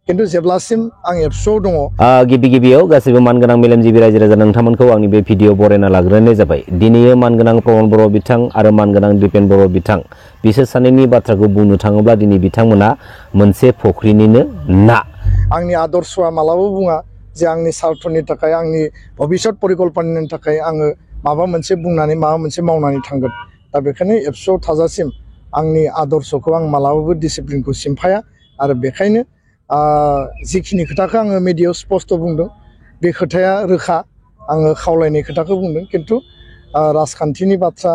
किन्तु जेब्लासिम आं एबसुआव दङ गिबि गिबियाव गासैबो मानगोनां मेलेमजिबि रायजो राजा नोंथांमोनखौ आंनि बे भिडिअ बरायना लाग्रोनाय जाबाय। दिनै मानगोनां प्रमद बर' बिथां आरो मानगोनां दिपेन बर' बिथां बिसोर सानैनि बाथ्राखौ बुंनो थाङोब्ला दिनै बिथांमोना मोनसे फख्रिनिनो ना। आंनि आदर्शआ मालाबा बुङा जे आंनि सार्थनि थाखाय आंनि भबिष्यत परिकल्पनानि थाखाय आङो माबा मोनसे बुंनानै माबा मोनसे मावनानै थांगोन। दा बेखायनो एबसुआव थाजासिम आंनि आदर्शखौ आं मालाबाबो डिसिप्लिनखौ सिमफाया आरो बेखायनो जिखिनि खोथाखौ आङो मिडियायाव स्पष्ट बुंदों बे खोथाया रोखा। आङो खावलायनाय खोथाखौ बुंदों किन्तु राजखान्थिनि बाथ्रा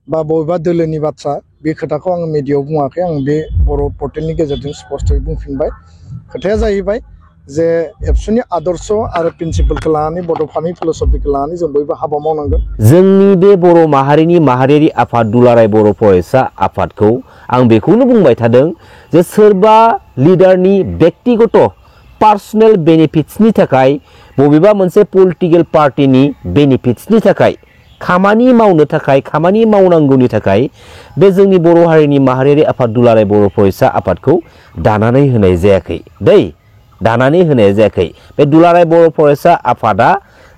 बा बबेबा दोलोनि बाथ्रा बे खोथाखौ आङो मिडियायाव बुङाखै। आं बे बर' पर्टेलनि गेजेरजों स्पष्टयै बुंफिनबाय। खोथाया जाहैबाय जे एबसुनि आदर्श आरो प्रिन्सिपलखौ लानानै बड'फानि फिलसफिखौ लानानै जों बयबो हाबा मावनांगोन। जोंनि बे बर' माहारिनि माहारियारि आफाद दुलाराय बर' फरायसा आफादखौ आं बेखौनो बुंबाय थादों जे सोरबा लिडारनि व्यक्तिगत पार्सनेल बेनिफिट्सनि थाखाय बबेबा मोनसे पलिटिकेल पार्टिनि बेनिफिट्सनि थाखाय खामानि मावनो थाखाय खामानि मावनांगौनि थाखाय बे जोंनि बर' हारिनि माहारियारि आफाद दुलाराय बर' फरायसा आफादखौ दानानै होनाय जायाखै दै, दानानै होनाय जायाखै। बे दुलाराय बर' फरायसा आफादा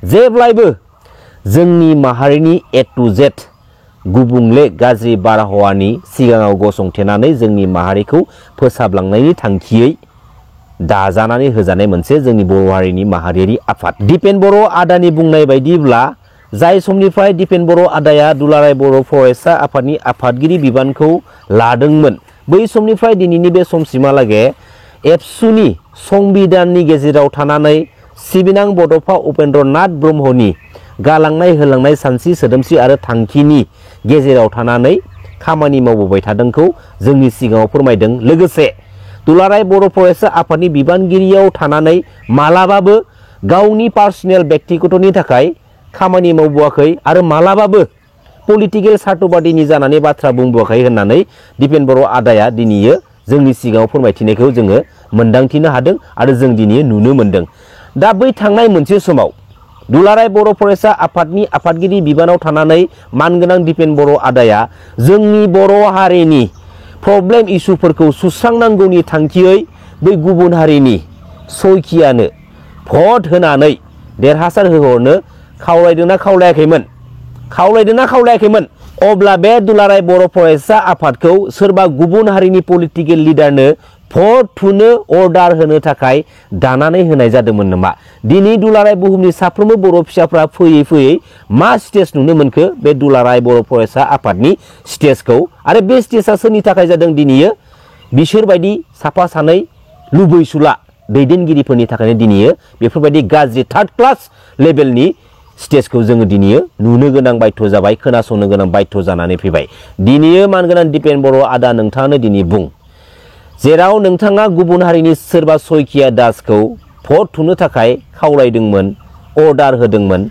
जेब्लायबो जोंनि माहारिनि ए टु जेड गुबुंले गाज्रि बारहावानि सिगाङाव गसंथेनानै जोंनि माहारिखौ फोसाबलांनायनि थांखियै दाजानानै होजानाय मोनसे जोंनि बर' हारिनि माहारियारि आफाद। दिपेन बर' आदानि बुंनाय बायदिब्ला जाय समनिफ्राय दिपेन बर' आदाया दुलाराय बर' फरायसा आफादनि आफादगिरि बिबानखौ लादोंमोन बै समनिफ्राय दिनैनि बे समसिमहालागै एबसुनि संबिधाननि गेजेराव थानानै सिबिनां बड'फा उपेन्द्र नाथ ब्रह्मनि गालांनाय होलांनाय सानस्रि सोदोमस्रि आरो थांखिनि गेजेराव थानानै खामानि मावबोबाय थादोंखौ जोंनि सिगाङाव फोरमायदों। लोगोसे दुलाराय बर' फरायसा आफादनि बिबानगिरियाव थानानै मालाबाबो गावनि पार्सनेल व्यक्तिगतनि थाखाय खामानि मावबोआखै आरो मालाबाबो पलिटिकेल सार्थबादिनि जानानै बाथ्रा बुंबोआखै होननानै दिपेन बर' आदाया दिनैयो जोंनि सिगाङाव फोरमायथिनायखौ जोङो मोनदांथिनो हादों आरो जों दिनै नुनो मोनदों। दा बै थांनाय मोनसे समाव दुलाराय बर' फरायसा आफादनि आफादगिरि बिबानाव थानानै मानगोनां दिपेन बर' आदाया जोंनि बर' हारिनि प्रब्लेम इसुफोरखौ सुस्रांनांगौनि थांखियै बै गुबुन हारिनि सयखियानो भट होनानै देरहासार होहरनो खावलायदोंना खावलायाखैमोन? खावलायदोंना खावलायाखैमोन? अब्ला बे दुलाराय बर' फरायसा आफादखौ सोरबा गुबुन हारिनि पलिटिकेल लिडारनो भट थुनो अर्डार होनो थाखाय दानानै होनाय जादोंमोन नामा? दिनै दुलाराय बुहुमनि साफ्रोमबो बर' फिसाफ्रा फैयै फैयै मा स्टेज नुनो मोनखो? बे दुलाराय बर' फरायसा आफादनि स्टेजखौ। आरो बे स्टेजआ सोरनि थाखाय जादों? दिनैयो बिसोरबायदि साफा सानै लुबैसुला दैदेनगिरिफोरनि थाखायनो दिनैयो बेफोरबायदि गाज्रि थार्ड क्लास लेभेलनि स्टेजखौ जोङो दिनैयो नुनो गोनां बाध्य जाबाय, खोनासंनो गोनां बाध्य जानानै फैबाय। दिनैयो मानगोनां दिपेन बर' आदा नोंथाङानो दिनै बुं, जेराव नोंथाङा गुबुन हारिनि सोरबा सयखिया दासखौ भट थुनो थाखाय खावलायदोंमोन, अर्डार होदोंमोन,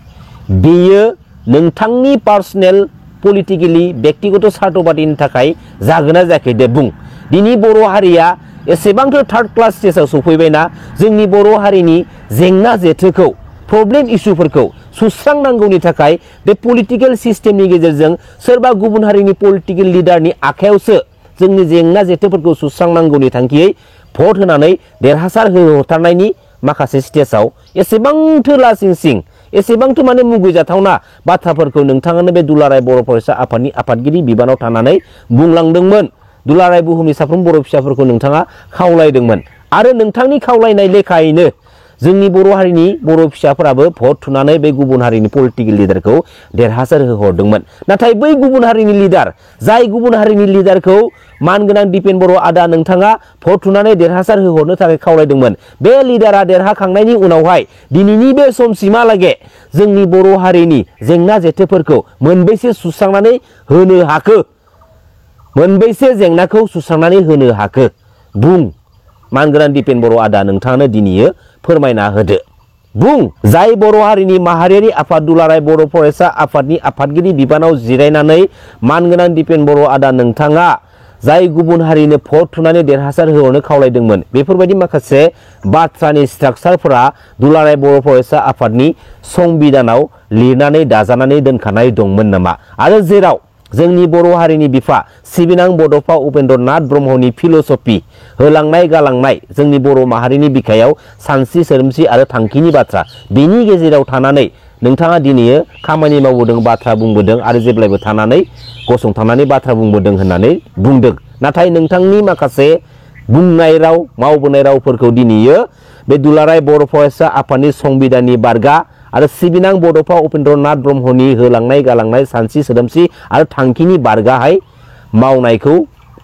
बेयो नोंथांनि पार्सनेल पलिटिकेलि व्यक्तिगत सार्थबादिनि थाखाय जागोन ना जायाखै दे बुं। दिनै बर' हारिया एसेबांथ' थार्ड क्लास स्टेजाव सफैबायना जोंनि बर' हारिनि जेंना जेथोखौ प्रब्लेम इसुफोरखौ सुस्रांनांगौनि थाखाय बे पलिटिकेल सिस्टेमनि गेजेरजों सोरबा गुबुन हारिनि पलिटिकेल लिडारनि आखायावसो जोंनि जेंना जेथोफोरखौ सुस्रांनांगौनि थांखियै भट होनानै देरहासार होहरथारनायनि माखासे स्टेजाव एसेबांथो लासिंसिं एसेबांथो माने मुगैजाथावना बाथ्राफोरखौ नोंथाङानो बे दुलाराय बर' फरायसा आफादनि आफादगिरि बिबानाव थानानै बुंलांदोंमोन। दुलाराय बुहुमनि साफ्रोम बर' फिसाफोरखौ नोंथाङा खावलायदोंमोन आरो नोंथांनि खावलायनाय लेखायैनो जोंनि बर' हारिनि बर' फिसाफोराबो भट थुनानै बे गुबुन हारिनि पलिटिकेल लिडारखौ देरहासार होहरदोंमोन। नाथाय बै गुबुन हारिनि लिडार, जाय गुबुन हारिनि लिडारखौ मानगोनां दिपेन बर' आदा नोंथाङा भट थुनानै देरहासार होहरनो थाखाय खावलायदोंमोन, बे लिडारा देरहाखांनायनि उनावहाय दिनैनि बे समसिमहालागै जोंनि बर' हारिनि जेंना जेथोफोरखौ मोनबेसे सुस्रांनानै होनो हाखो? मोनबेसे जेंनाखौ सुस्रांनानै होनो हाखो? बुं मानगोनां दिपेन बर' आदा नोंथाङानो दिनैयो फोरमायना होदो। बुं, जाय बर' हारिनि माहारियारि आफाद दुलाराय बर' फरायसा आफादनि आफादगिरि बिबानाव जिरायनानै मानगोनां दिपेन बर' आदा नोंथाङा जाय गुबुन हारिनो भट थुनानै देरहासार होहरनो खावलायदोंमोन, बेफोरबायदि माखासे बाथ्रानि स्ट्राक्चारफोरा दुलाराय बर' फरायसा आफादनि संबिधानाव लिरनानै दाजानानै दोनखानाय दंमोन नामा? आरो जेराव जोंनि बर' हारिनि बिफा सिबिनां बड'फा उपेन्द्रनाथ ब्रह्मनि फिल'सफि होलांनाय गालांनाय जोंनि बर' माहारिनि बिखायाव सानस्रि सोदोमस्रि आरो थांखिनि बाथ्रा बेनि गेजेराव थानानै नोंथाङा दिनै खामानि मावबोदों बाथ्रा बुंबोदों आरो जेब्लायबो थानानै गसंथानानै बाथ्रा बुंबोदों होननानै बुंदों। नाथाय नोंथांनि माखासे बुंनाय राव मावबोनाय रावफोरखौ दिनैयो बे दुलाराय बर' फरायसा आफादनि संबिधाननि बारगा आरो सिबिनां बड'फा उपेन्द्रनाथ ब्रह्मनि होलांनाय गालांनाय सानस्रि सोदोमस्रि आरो थांखिनि बारगाहाय मावनायखौ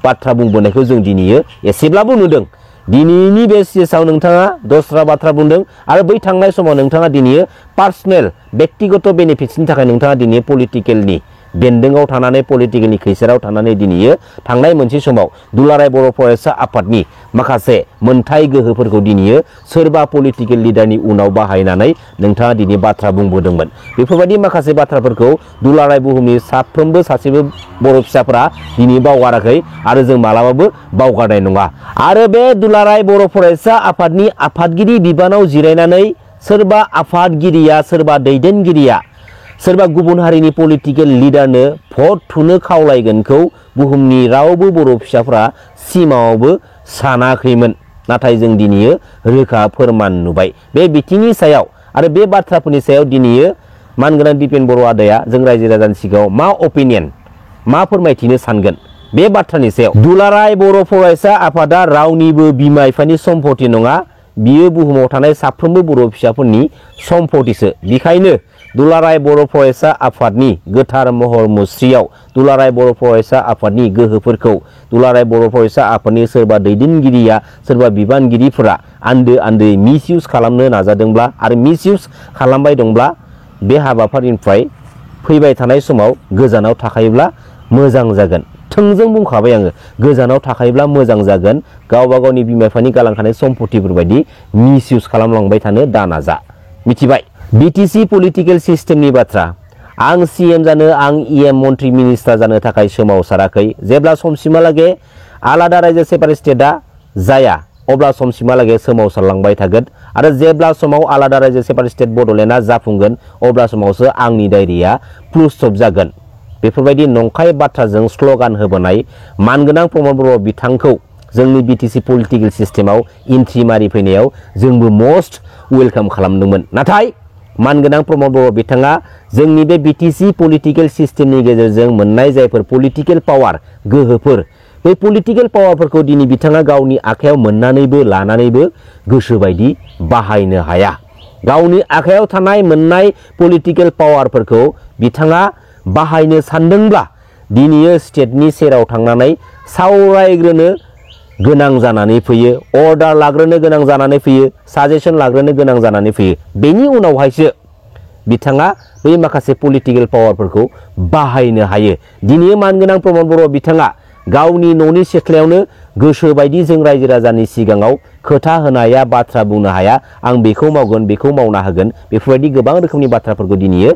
बाथ्रा बुंबोनायखौ जों दिनैयो एसेब्लाबो नुदों। दिनैनि बे स्टेजआव नोंथाङा दस्रा बाथ्रा बुंदों आरो बै थांनाय समाव नोंथाङा दिनैयो पार्सनेल बेक्तिगत बेनिफिट्सनि थाखाय नोंथाङा दिनै पलिटिकेलनि बेन्दोंआव थानानै पलिटिकेलनि खैसाराव थानानै दिनैयो थांनाय मोनसे समाव दुलाराय बर' फरायसा आफादनि माखासे मोनथाय गोहोफोरखौ दिनैयो सोरबा पलिटिकेल लिडारनि उनाव बाहायनानै नोंथाङा दिनै बाथ्रा बुंबोदोंमोन। बेफोरबायदि माखासे बाथ्राफोरखौ दुलाराय बुहुमनि साफ्रोमबो सासेबो बर' फिसाफोरा दिनै बावगाराखै आरो जों मालाबाबो बावगारनाय नङा। आरो बे दुलाराय बर' फरायसा आफादनि आफादगिरि बिबानाव जिरायनानै सोरबा आफादगिरिया सोरबा दैदेनगिरिया सोरबा गुबुन हारिनि पलिटिकेल लिडारनो भट थुनो खावलायगोनखौ बुहुमनि रावबो बर' फिसाफ्रा सिमाङावबो सानाखैमोन। नाथाय जों दिनैयो रोखा फोरमान नुबाय। बे बिथिंनि सायाव आरो बे बाथ्राफोरनि सायाव दिनैयो मानगोनां दिपेन बर' आदाया जों रायजो राजानि सिगाङाव मा अपिनियन मा फोरमायथिनो सानगोन बे बाथ्रानि सायाव। दुलाराय बर' फरायसा आफादा रावनिबो बिमा बिफानि सम्पति नङा, बियो बुहुमाव थानाय साफ्रोमबो बर' फिसाफोरनि सम्पतिसो। बेखायनो दुलाराय बर' फरायसा आफादनि गोथार महर मुस्रियाव दुलाराय बर' फरायसा आफादनि गोहोफोरखौ दुलाराय बर' फरायसा आफादनि सोरबा दैदेनगिरिया सोरबा बिबानगिरिफोरा आन्दो आन्दोयै मिसइउज खालामनो नाजादोंब्ला आरो मिसइउज खालामबाय दंब्ला बे हाबाफारिनिफ्राय फैबाय थानाय समाव गोजानाव थाखायोब्ला मोजां जागोन। थोंजों बुंखाबाय आङो, गोजानाव थाखायोब्ला मोजां जागोन। गावबा गावनि बिमा बिफानि गालांखानाय सम्पतिफोरबायदि मिसइउज खालामलांबाय थानो दानाजा। मिथिबाय? बिटिसि पलिटिकेल सिस्टेमनि बाथ्रा। आं सिएम जानो आं इएम मन्त्रि मिनिस्टार जानो थाखाय सोमावसाराखै। जेब्ला समसिमहालागै आलादा रायजो सेपारेट स्टेटआ जाया अब्ला समसिमहालागै सोमावसारलांबाय थागोन आरो जेब्ला समाव आलादा रायजो सेपारेट स्टेट बड'लेण्डआ जाफुंगोन अब्ला समावसो आंनि डायरिया प्लुस स्टप जागोन। बेफोरबायदि नंखाय बाथ्राजों स्ल'गान होबोनाय मानगोनां प्रमद बर' बिथांखौ जोंनि बिटिसि पलिटिकेल सिस्टेमाव इन्ट्रि मारि फैनायाव जोंबो मस्ट वेलकाम खालामदोंमोन। नाथाय मानगोनां प्रमद बर' बिथाङा जोंनि बे बिटिसि पलिटिकेल सिस्टेमनि गेजेरजों मोननाय जायफोर पलिटिकेल पावार गोहोफोर बै पलिटिकेल पावारफोरखौ दिनै बिथाङा गावनि आखायाव मोननानैबो लानानैबो गोसोबायदि बाहायनो हाया। गावनि आखायाव थानाय मोननाय पलिटिकेल पावारफोरखौ बिथाङा बाहायनो सानदोंब्ला दिनैयो स्टेटनि सेराव थांनानै सावरायग्रोनो गोनां जानानै फैयो, अर्डार लाग्रोनो गोनां जानानै फैयो, साजेसन लाग्रोनो गोनां जानानै फैयो। बेनि उनावहायसो बिथाङा बै माखासे पलिटिकेल पावारफोरखौ बाहायनो हायो। दिनै मानगोनां प्रमद बर' बिथाङा गावनि न'नि सिथ्लायावनो गोसोबायदि जों रायजो राजानि सिगाङाव खोथा होनो हाया, बाथ्रा बुंनो हाया। आं बेखौ मावगोन, बेखौ मावना होगोन, बेफोरबायदि गोबां रोखोमनि बाथ्राफोरखौ दिनैयो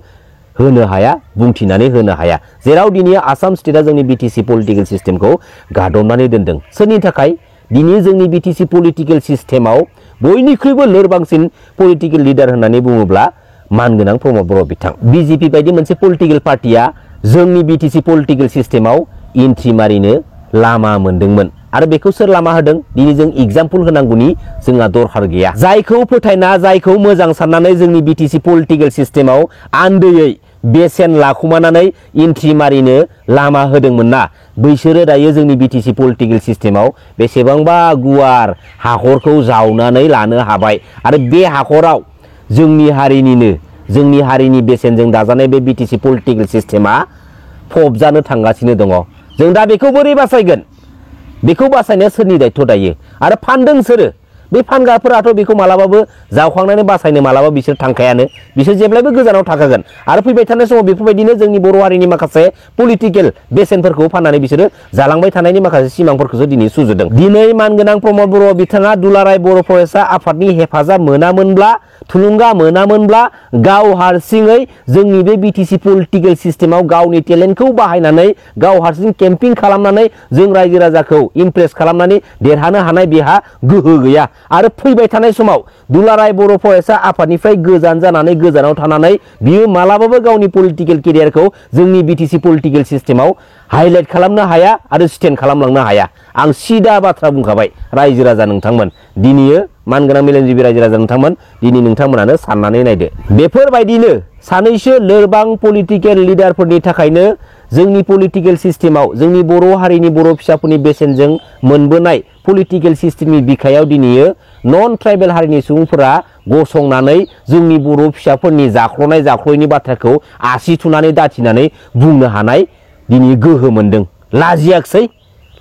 होनो हाया, बुंथिनानै होनो हाया। जेराव दिनै आसाम स्टेटआ जोंनि बिटिसि पलिटिकेल सिस्टेमखौ गादबनानै दोनदों। सोरनि थाखाय? दिनै जोंनि बिटिसि पलिटिकेल सिस्टेमाव बयनिख्रुइबो लोरबांसिन पलिटिकेल लिडार होननानै बुङोब्ला मानगोनां प्रमद बर' बिथां। बिजेपि बायदि मोनसे पलिटिकेल पार्टिया जोंनि बिटिसि पलिटिकेल सिस्टेमाव इन्ट्रि मारिनो लामा मोनदोंमोन आरो बेखौ सोर लामा होदों? दिनै जों एग्जाम्पल होनांगौनि जोंहा दरखार गैया। जायखौ फोथायना जायखौ मोजां साननानै जोंनि बिटिसि पलिटिकेल सिस्टेमाव आन्दोयै बेसेन लाखुमानानै इन्ट्रि मारिनो लामा होदोंमोन ना, बैसोरो दायो जोंनि बिटिसि पलिटिकेल सिस्टेमाव बेसेबांबा गुवार हाखरखौ जावनानै लानो हाबाय आरो बे हाखराव जोंनि हारिनि बेसेनजों दाजानाय बे बिटिसि पलिटिकेल सिस्टेमा फबजानो थांगासिनो दङ। जों दा बेखौ बोरै बासायगोन? बेखौ बासायनाया सोरनि दायथ' दायो? आरो फानदों सोरो? बे फानग्राफोराथ' बेखौ मालाबाबो जावखांनानै बासायनो मालाबा बिसोर थांखायानो। बिसोर जेब्लायबो गोजानाव थाखागोन आरो फैबाय थानाय समाव बेफोरबायदिनो जोंनि बर' हारिनि माखासे पलिटिकेल बेसेनफोरखौ फाननानै बिसोरो जालांबाय थानायनि माखासे सिमांफोरखौसो दिनै सुजुदों। दिनै मानगोनां प्रमद बर' बिथाङा दुलाराय बर' फरायसा आफादनि हेफाजाब मोनामोनब्ला थुलुंगा मोनामोनब्ला गाव हारसिङै जोंनि बे बिटिसि पलिटिकेल सिस्टेमाव गावनि टेलेन्टखौ बाहायनानै गाव हारसिं केम्पिं खालामनानै जों रायजो राजाखौ इमप्रेस खालामनानै देरहानो हानाय बेहा गोहो गैया आरो फैबाय थानाय समाव दुलाराय बर' फरायसा आफादनिफ्राय गोजान जानानै गोजानाव थानानै बियो मालाबाबो गावनि पलिटिकेल केरियारखौ जोंनि बिटिसि पलिटिकेल सिस्टेमाव हाइलाइट खालामनो हाया आरो स्टेन्ड खालामलांनो हाया आं सिदा बाथ्रा बुंखाबाय रायजो राजा नोंथांमोन दिनैयो मानगोनां मेलेमजिबि रायजो राजा नोंथांमोन दिनै नोंथांमोनानो साननानै नायदो बेफोरबायदिनो सानैसो लोरबां पलिटिकेल लिडारफोरनि थाखायनो जोंनि पलिटिकेल सिस्टेमाव जोंनि बर' हारिनि बर' फिसाफोरनि बेसेनजों मोनबोनाय पलिटिकेल सिस्टेमनि बिखायाव दिनैयो नन ट्राइबेल हारिनि सुबुंफोरा गसंनानै जोंनि बर' फिसाफोरनि जाख्ल'नाय जाख्ल'यैनि बाथ्राखौ आसि थुनानै दाथिनानै बुंनो हानाय दिनै गोहो मोनदों लाजियाखसै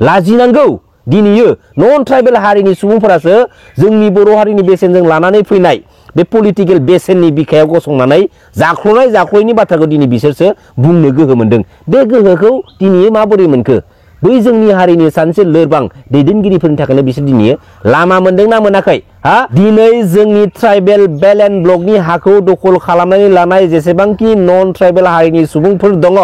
लाजिनांगौ दिनैयो नन ट्राइबेल हारिनि सुबुंफोरासो जोंनि बर' हारिनि बेसेनजों लानानै फैनाय बे पलिटिकेल बेसेननि बिखायाव गसंनानै जाख्ल'नाय जाख्ल'यैनि बाथ्राखौ दिनै बिसोरसो बुंनो गोहो मोनदों बे गोहोखौ दिनै माबोरै मोनखो बै जोंनि हारिनि सानसे लोरबां दैदेनगिरिफोरनि थाखायनो बिसोर दिनै लामा मोनदोंना मोनाखै हा दिनै जोंनि ट्राइबेल बेल्ट एन्ड ब्लकनि हाखौ दखल खालामनानै लानाय जेसेबांखि नन ट्राइबेल हारिनि सुबुंफोर दङ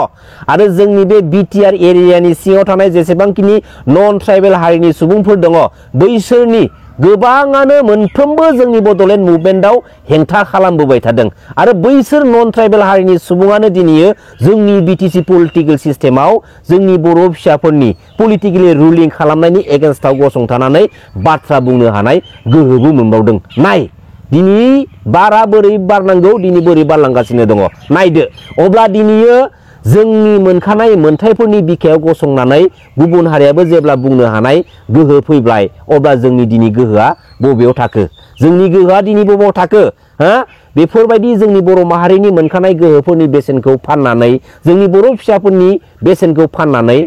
आरो जोंनि बे बिटिआर एरियानि सिङाव थानाय जेसेबांखिनि नन ट्राइबेल हारिनि सुबुंफोर दङ बैसोरनि गोबाङानो मोनफ्रोमबो जोंनि बड'लेण्ड मुभमेन्टआव हेंथा खालामबोबाय थादों आरो बैसोर नन ट्राइबेल हारिनि सुबुङानो दिनै जोंनि बिटिसि पलिटिकेल सिस्टेमाव जोंनि बर' फिसाफोरनि पलिटिकेलि रुलिं खालामनायनि एगेन्स्टआव गसंथानानै बाथ्रा बुंनो हानाय गोहोबो मोनबावदों नाय दिनै बारा बोरै बारनांगौ दिनै बोरै बारलांगासिनो दङ नायदो अब्ला दिनैयो जोंनि मोनखानाय मोनथायफोरनि बिखायाव गसंनानै गुबुन हारियाबो जेब्ला बुंनो हानाय गोहो फैबाय अब्ला जोंनि दिनै गोहोआ बबेयाव थाखो जोंनि गोहोआ दिनै बबेयाव थाखो हा बेफोरबायदि जोंनि बर' माहारिनि मोनखानाय गोहोफोरनि बेसेनखौ फाननानै जोंनि बर' फिसाफोरनि बेसेनखौ फाननानै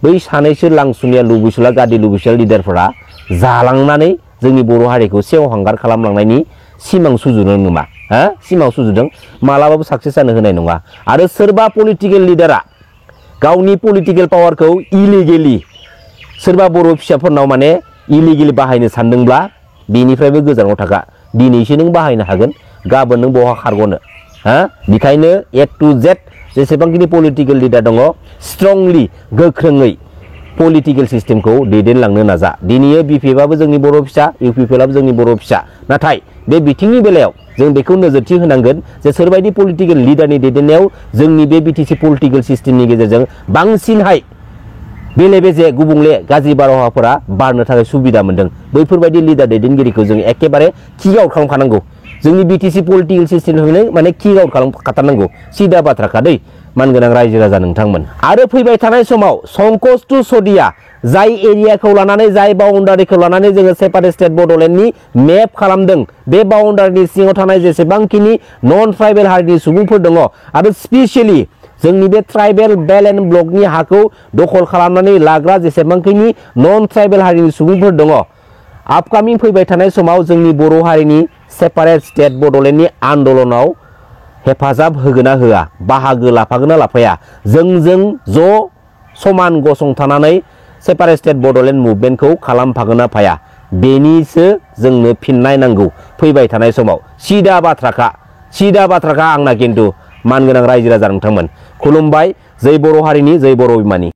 बै सानैसो लांसुनिया लुबैसुला गादि लुबैसुला लिडारफोरा जालांनानै जोंनि बर' हारिखौ सेवहांगार खालामलांनायनि सिमां सुजुनो नुमा हा सिमां सुजुदों मालाबाबो साक्सेस जानो होनाय नङा आरो सोरबा पलिटिकेल लिडारा गावनि पलिटिकेल पावारखौ इलिगेलि सोरबा बर' फिसाफोरनाव माने इलिगेलि बाहायनो सानदोंब्ला बेनिफ्रायबो गोजानाव थाखा दिनैसो नों बाहायनो हागोन गाबोन नों बहा खारग'नो हा बेखायनो ए टु जेड जेसेबांखिनि पलिटिकेल लिडार दङ स्ट्रंलि गोख्रोङै पलिटिकेल सिस्टेमखौ दैदेनलांनो नाजा दिनैयो बिपिएफआबो जोंनि बर' फिसा इउपिपिएलआबो जोंनि बर' फिसा नाथाय बे बिथिंनि बेलायाव जों बेखौ नोजोरथि होनांगोन जे सोरबायदि पलिटिकेल लिडारनि दैदेननायाव जोंनि बे बिटिसि पलिटिकेल सिस्टेमनि गेजेरजों बांसिनहाय बेले बेजे गुबुंले गाज्रि बारहावाफोरा बारनो थाखाय सुबिदा मोनदों बैफोरबायदि लिडार दैदेनगिरिखौ जों एखेबारे किक आउट खालामखानांगौ जोंनि बिटिसि पलिटिकेल सिस्टेमनिफ्रायनो माने किक आउट खालामखाथारनांगौ सिदा बाथ्राखा दै मानगोनां रायजो राजा नोंथांमोन आरो फैबाय थानाय समाव संकस टु सदिया जाय एरियाखौ लानानै जाय बाउन्डारिखौ लानानै जोङो सेपारेट स्टेट बड'लेण्डनि मेप खालामदों बे बाउन्डारिनि सिङाव थानाय जेसेबांखिनि नन ट्राइबेल हारिनि सुबुंफोर दङ आरो स्पेसियेलि जोंनि बे ट्राइबेल बेल्ट एन्ड ब्लकनि हाखौ दखल खालामनानै लाग्रा जेसेबांखिनि नन ट्राइबेल हारिनि सुबुंफोर दङ आपकामिं फैबाय थानाय समाव जोंनि बर' हारिनि सेपारेट स्टेट बड'लेण्डनि आन्दलनाव हेफाजाब होगोन ना होआ बाहागो लाफागोन ना लाफाया जोंजों ज' समान गसंथानानै सेपारेट स्टेट बड'लेण्ड मुभमेन्टखौ खालामफागोन ना फाया बेनिसो जोंनो फिननाय नांगौ फैबाय थानाय समाव सिदा बाथ्राखा आंना खिन्थु मानगोनां रायजो राजा नोंथांमोन खुलुमबाय जै बर' हारिनि जै बर' बिमानि